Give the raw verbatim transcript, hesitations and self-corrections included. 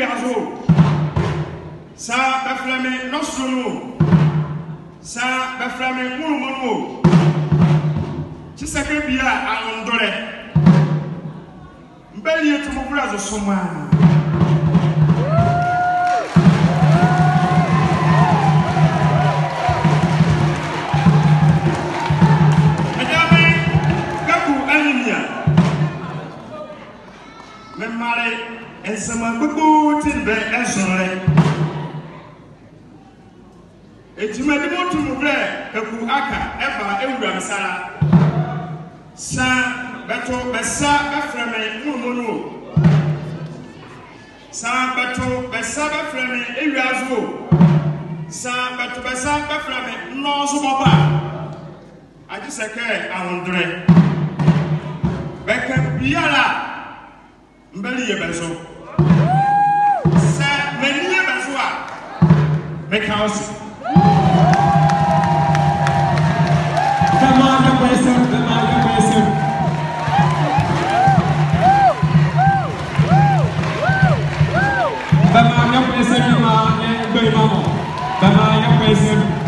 Azo. Saa bɛfɛlɛ me nɔsolo nu o. Saa bɛfɛlɛ me nwolomɔ nu o. Kyesɛ kɛ bie a anwodolɛ. Mebɛlie tumivolɛ zo somaa. Medame Kaku Anyenua. Memale nsɛmaa kpokpoti ne bɛ ɛzonlɛ. Eti medi mɔɔ tumivolɛ Kaku Aka ɛva ɛwula me sa la. Saa bɛto bɛ sa bɛfɛlɛ me nwolomɔ nu o. Saa bɛto bɛ sa bɛfɛlɛ me ewia zo o. Saa bɛto bɛ sa bɛfɛlɛ me nɔzo bɔbɔ a. Agyesɛ kɛ anwodolɛ. Bɛka biala a, mebɛlie bɛ zo. Saa melie bɛ zo a, meka ɔse. Bɛmaa yɛmbɔ ese, bɛmaa yɛmbɔ ese. Bɛmaa yɛmbɔ ese, bɛmaa yɛmbɔ ese.